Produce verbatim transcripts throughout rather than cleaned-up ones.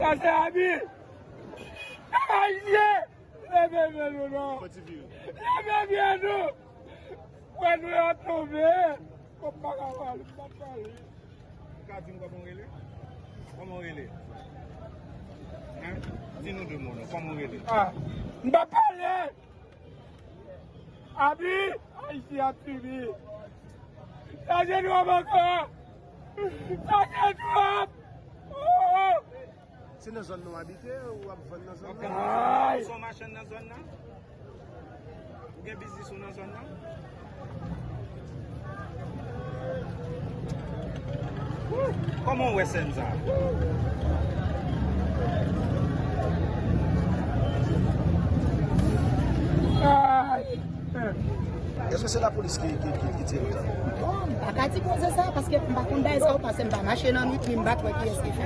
Sa se abi. Ayisyen! Leve men nou non. Leve men nou. Frè nou yo tonbe. Kòm pa ka pale, m pa pale. Ou ka di m kòman w rele? Kòman w rele? Hein? Di nou de mo non. Kòman w rele? Ah, m pa pale. Abi, Ayiti ap fini. Sa se twòp ankò. Sa se twòp. Oh, oh. Se nan zòn nan w abite, ou ap vann nan zòn nan? Ay! Ou se yon machann nan zòn nan? Ou gen biznis ou nan zòn nan? Kòman w wè sèn sa? Ay! Èske se lapolis ki, ki, ki, ki tire w la? Bon, m pa ka di koze sa, paske m pa konn bagay sa yo, paske m pa mache nan nwit, ni m pa t wè kiyès ki fè.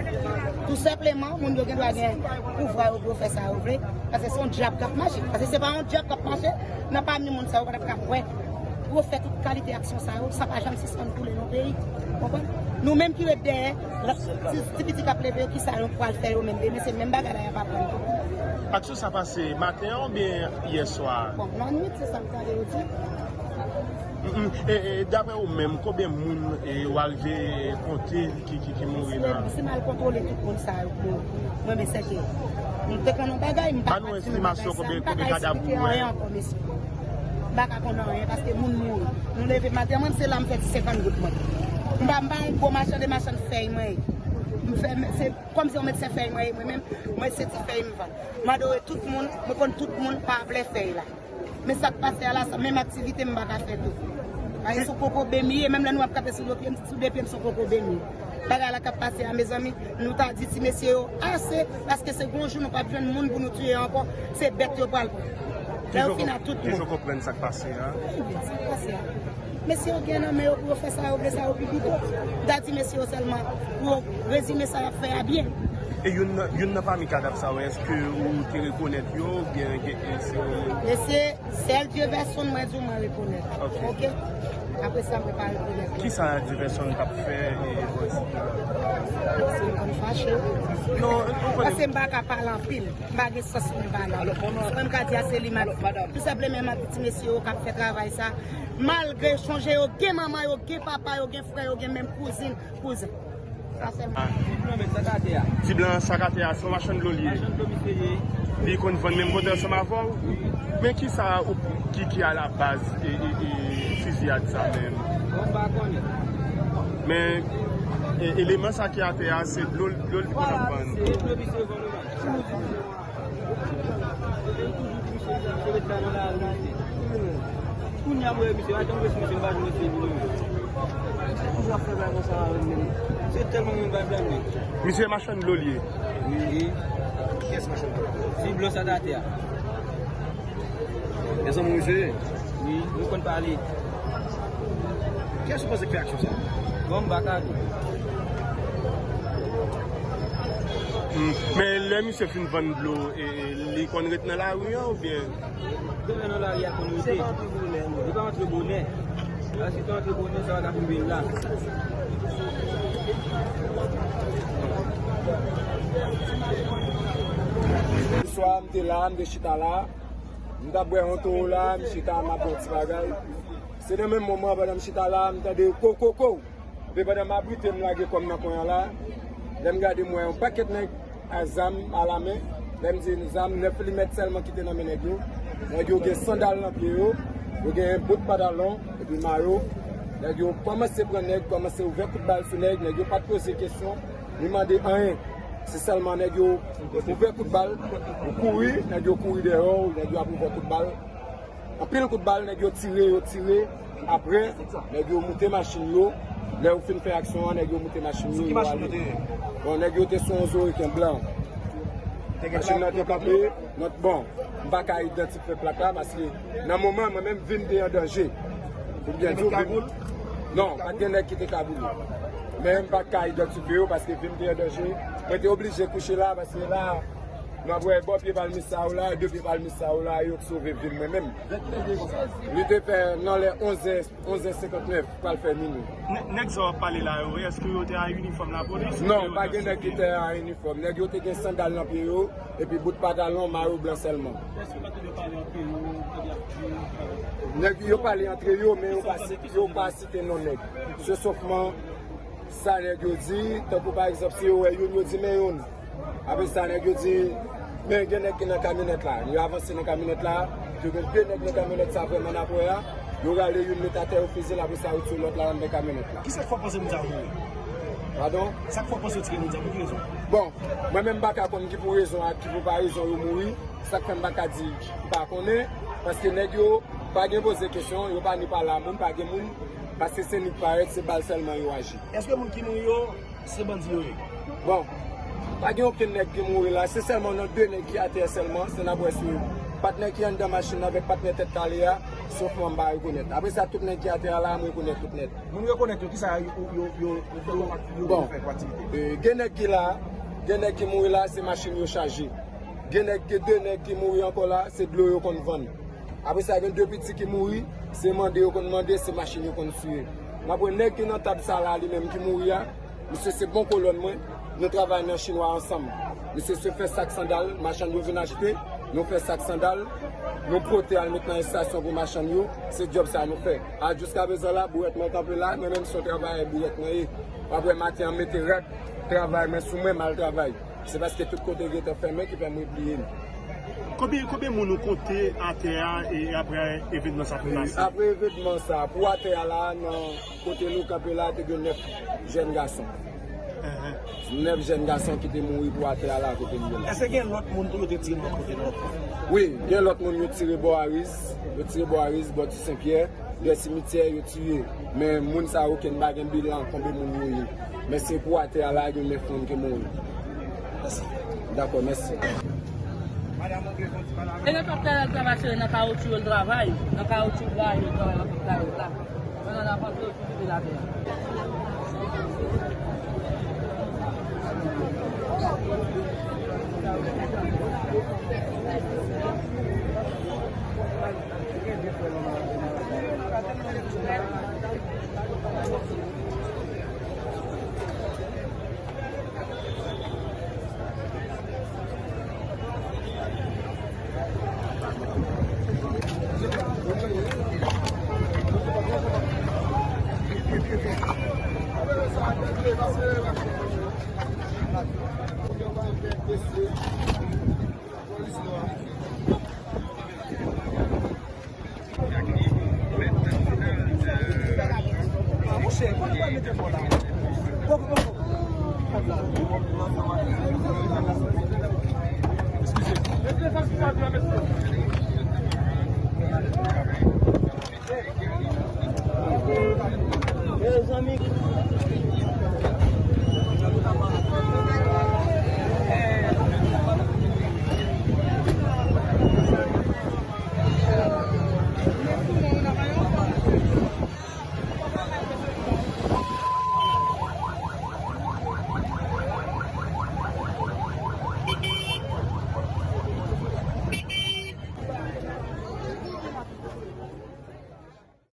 Tou senpleman, moun yo gen dwa gen pouvwa yo pou yo fè sa yo vle, paske se yon dyab k ap mache. Paske se pa yon dyab k ap mache, nan pami moun sa yo, pa t ap ka wè pou yo fè tout kalite aksyon sa yo, san pa janm sispann koule nan peyi. Konprann? Nou menm ki ret dèyè, la, ti, ti piti k ap leve yo, kisa yo pral fè yo menm demen, se menm bagay la y ap aprann tou. Aksyon sa pase maten an oubyen yè swa? Bon, nan nwit, se sa m tande yo di. Mm, mm. E, e, daprè ou menm, konbyen moun, e, ou arive konte ki, ki, ki mouri la? Si m al kontwole tout moun sa yo pou mwen, men sèke m te konn yon bagay, m pa ka di nou bagay sa, m pa ka eksplike anyen ankò, mesye. M pa ka konn anyen paske moun mouri. Nou leve maten, mwen, se la m fè ti senkant goud mwen. M pa, m pa yon gwo machann de machann fèy mwen ye. M fè, se kòmsi yon medsen fèy mwen ye, mwen menm, mwen se ti fèy m vann. M adore tout moun, mwen konn tout moun pa vle fèy la. Men sa k pase a la, sa menm aktivite m pa ka fè tou. Paske sou kokobe m ye, menm lè nou ap kanpe sou de pye m, sou de pye m sou kokobe m ye. Bagay la k ap pase a, mezanmi, nou ta di ti mesye yo ase, paske se gon jou nou p ap jwenn moun pou nou tiye ankò, se bèt yo pral pran. Lè yo fin a tout moun. Kijan w konprann sa k pase a? Ebyen, sa k pase a. Mesye yo gen nan men yo pou yo fè sa yo vle, sa yo pi pito. M ta di mesye yo sèlman pou yo rezime sa y ap fè a byen. E youn nan, youn nan pami kadav sa yo, èske ou te rekonèt yo oubyen gen, gen, se yon... Mesye, sèl Dieverson mwen di w mwen rekonèt. Ok. Ok? Apre sa, mwen pa rekonèt. Kisa Dieverson t ap fè, e, bò isit la? Se yon moun fache. Non, nou konnen. Paske m pa ka pale anpil. M pa gen sans pou m pale. Sa m ka di a se li m ap di. Tou senpleman, m ap di ti mesye yo k ap fè travay sa. Malgre, sonje yo gen manman, yo gen papa, yo gen frè, yo gen menm kouzin, kouzen. Sa sèlman. Ti blan, men sa k atè a. Ti blan, sa k atè a, se yon machann dlo li ye. Machann dlo misye ye. Li konn vann menm kote ansanm avè w? Wi. Men kisa ou, ki, ki alabaz e, e, e fiziyad sa menm? Bon, m pa konnen. Men, e, eleman sa ki atè a, se dlo, dlo li konn ap vann. Vwala, se dlo misye vann. Kounye a m wè misye, pa janm wè misye, m pa janm wè misye. Misye toujou ap fè bagay konsa avè m menm. Se tèlman mwen pa blan li. Misye machann dlo li ye. Wi, wi. Kiyès machann dlo? Ti blan sa atè a. Mezanmi, misye. Wi, nou konn pale. Kiyès ou panse k fè aksyon sa? Bon, m pa ka di. Hmm. Men lè misye fin vann dlo, e, e, li konn ret nan lari an oubyen? Demen nan lari a konn rete. Li pa antre bonè. Paske si te antre bonè, sa pa ta fin vin la. Swa m te la, m te chita la. M t ap bwè yon toro la, m chita, m ap bwè yon ti bagay. Se nan menm moman, pandan m chita la, m tande kokoko. Epi pandan m abrite, m lage kò m nan kwen an la, lè m gade, m wè yon pakèt nèg a zam alamen. Lè m di zam, nèf milimèt sèlman ki te nan men nèg yo. Nèg yo gen sandal nan pye yo, yo gen bout pantalon, epi mayo. Nèg yo kòmanse pran nèg, kòmanse ouvè kout bal sou nèg, nèg yo pa t poze kesyon, ni mande anyen. Se sèlman nèg yo ouvè kout bal, ou kouri, nèg yo kouri dèyè w, nèg yo ap ouvè kout bal. Anpil kout bal, nèg yo tire, yo tire. Apre, nèg yo moute machin yo. Lè yo fin fè aksyon an, nèg yo moute machin yo, yo ale. Bon, nèg yo te sou yon Zoriken blan. Machin nan te kanpe, nòt bon. M pa ka idantifye plak la paske nan moman mwen menm vi m te an danje. Pou m byen di w, vi m... Non, pa t gen nèg ki te kagoule. Men m pa t ka idantifye yo paske vi m te an danje. Mwen te oblije kouche la paske la, M ap wè bò pye palmis sa yo la, de pye palmis sa yo la, yo t sove vi m mwen menm. Li te fè nan lè onzè, onzè senkantnèf, pral fè minui. Nè-, nèg sa w ap pale la yo, èske yo te a inifòm lapolis? Non, pa gen nèg ki te a inifòm. Nèg yo te gen sandal nan pye yo, epi bout pantalon mayo blan sèlman. Èske yo pa t dwe pale ant yo, nèg yo pale ant yo, men yo pa si-, yo pa site non nèg. Se sofman sa nèg yo di, tankou pa egzanp, si yo wè youn, yo di men youn. Apre sa, nèg yo di, men gen nèg ki nan kamyonèt la. Yo avanse nan kamyonèt la, yo gen de nèg nan kamyonèt sa vrèman n ap wè a. Yo rale youn met atè, yo fize l, apre sa, yo tiye lòt la anndan kamyonèt la. Kisa k fè w panse moun sa yo mouri? Padon? Sa k fè w panse yo tire moun sa yo? Pou ki rezon? Bon, mwen menm m pa ka konn ki pou rezon ak ki pou pa rezon yo mouri. Sa k fè m pa ka di m pa konnen, paske nèg yo pa gen poze kesyon, yo pa ni pale a moun, pa gen moun, paske se nou k parèt, se bal sèlman yo aji. Èske moun ki mouri yo, se bandi yo ye? Bon, pa gen okenn nèg ki mouri la, se sèlman nan de nèg ki atè sèlman, se n ap wè si patnè ki anndan machin nan avèk patnè tèt kale a, sofman m pa rekonèt. Apre sa, tout nèg ki atè a la, m rekonèt tout nèt. Moun rekonèt yo, kisa yo, yo, yo, yo, yo, yo, bon, fè pou aktivite? E, gen nèg ki la, gen nèg ki mouri la, se machin yo chaje. Gen nèg, gen de nèg ki mouri ankò la, se dlo yo konn vann. Apre sa, gen de piti ki mouri, se mande yo konn mande, se machin yo konn siye. M ap wè nèg ki nan tab sa la, li menm ki mouri a, misye se bon kolòn mwen, nou travay nan chinwa ansanm. Misye se fè sak sandal, machann yo vin achte, nou fè sak sandal, nou pote al met nan estasyon pou machann yo, se djòb sa nou fè. A jiskaprezan la, bourèt mwen kanpe la, mwen menm se yon travayè bourèt mwen ye. W ap wè maten an mete rad travay mwen sou mwen, m al travay. Se paske tout kote gentan fèmen ki fè m repliye m. Konbyen, konbyen moun ou konte atè a e apre evènman sa fin pase? Apre evènman sa, pou atè a la, nan kote nou kanpe la, te gen nèf jèn gason. Nèf jèn gason ki te mouri pou atè a la kote m ye la. Èske gen lòt moun tou yo te tire lòt kote lòt? Wi, gen lòt moun yo tire bò Ariz, yo tire bò Ariz, bò Ti Senpyè. Dè simityè yo tiye, men moun sa yo ke n pa gen bilan konbyen moun yo ye. Men se pou atè a la, gen nèf moun ki mouri. Dakò, mèsi. Elikoptè a travay se nan kawotchou yo l travay, nan kawotchou bwa yo l travay, nan kawotchou la. Pandan n ap antre, yo tou kite l atè a. Mezanmi,